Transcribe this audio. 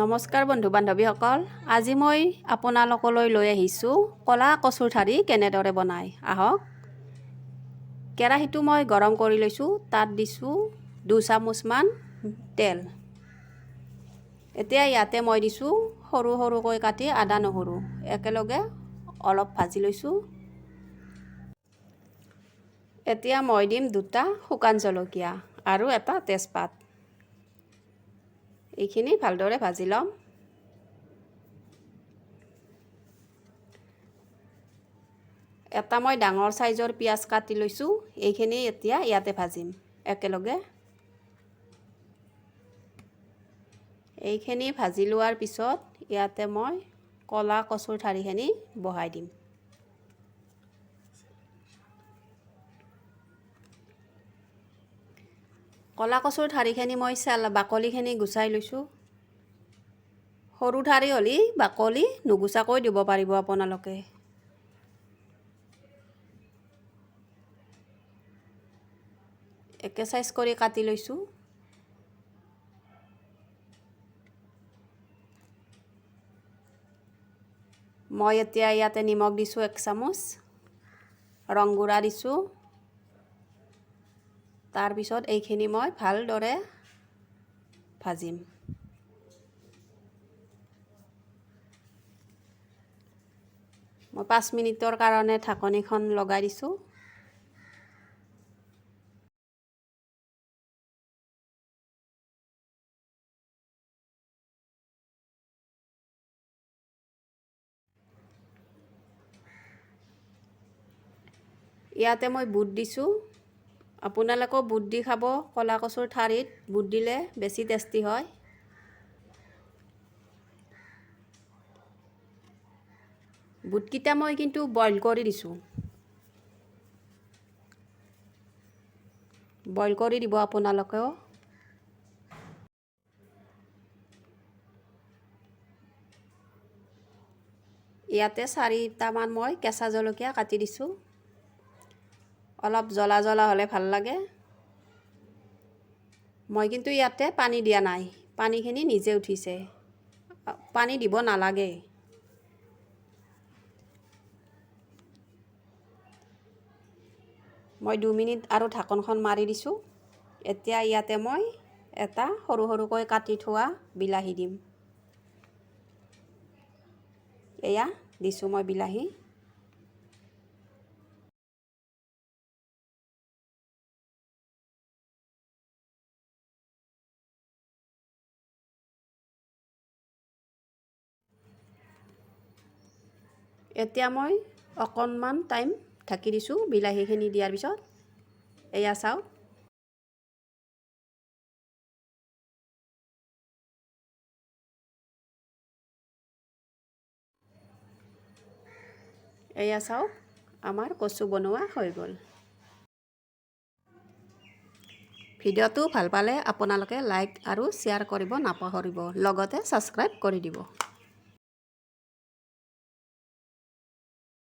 নমস্কাৰ বন্ধু বান্ধৱীসকল, আজি মই আপোনালোকলৈ লৈ আহিছোঁ ক'লা কচুৰ ঠাৰি কেনেদৰে বনায়। আহক, কেৰাহীটো মই গৰম কৰি লৈছোঁ। তাত দিছোঁ 2 চামুচমান তেল। এতিয়া ইয়াতে মই দিছোঁ সৰু সৰুকৈ কাটি আদা নহৰু, একেলগে অলপ ভাজি লৈছোঁ। এতিয়া মই দিম দুটা শুকান জলকীয়া আৰু এটা তেজপাত। এইখিনি ভালদৰে ভাজি ল'ম। এটা মই ডাঙৰ চাইজৰ পিঁয়াজ কাটি লৈছোঁ। এইখিনি এতিয়া ইয়াতে ভাজিম একেলগে। এইখিনি ভাজি লোৱাৰ পিছত ইয়াতে মই ক'লা কচুৰ ঠাৰিখিনি বহাই দিম। ক'লা কচুৰ ঠাৰিখিনি মই চেল বাকলিখিনি গুচাই লৈছোঁ। সৰু ঠাৰি হ'লে বাকলি নুগুচাকৈ দিব পাৰিব আপোনালোকে। একে চাইজ কৰি কাটি লৈছোঁ। মই এতিয়া ইয়াতে নিমখ দিছোঁ 1 চামুচ, ৰং গুড়া দিছোঁ। তাৰপিছত এইখিনি মই ভালদৰে ভাজিম। মই 5 মিনিটৰ কাৰণে ঢাকনিখন লগাই দিছোঁ। ইয়াতে মই বুট দিছোঁ। আপোনালোকেও বুট দি খাব। ক'লা কচুৰ ঠাৰিত বুট দিলে বেছি টেষ্টি হয়। বুটকেইটা মই কিন্তু বইল কৰি দিছোঁ। বইল কৰি দিব আপোনালোকেও। ইয়াতে চাৰিটামান মই কেঁচা জলকীয়া কাটি দিছোঁ। অলপ জ্বলা জ্বলা হ'লে ভাল লাগে। মই কিন্তু ইয়াতে পানী দিয়া নাই। পানীখিনি নিজে উঠিছে, পানী দিব নালাগে। মই 2 মিনিট আৰু ঢাকনখন মাৰি দিছোঁ। এতিয়া ইয়াতে মই এটা সৰু সৰুকৈ কাটি থোৱা বিলাহী দিম। এয়া দিছোঁ মই বিলাহী। এতিয়া মই অকণমান টাইম ঢাকি দিছোঁ বিলাহীখিনি দিয়াৰ পিছত। এয়া চাওক। এয়া চাওক, আমাৰ কচু বনোৱা হৈ গ'ল। ভিডিঅ'টো ভাল পালে আপোনালোকে লাইক আৰু শ্বেয়াৰ কৰিব নাপাহৰিব, লগতে ছাবস্ক্ৰাইব কৰি দিব।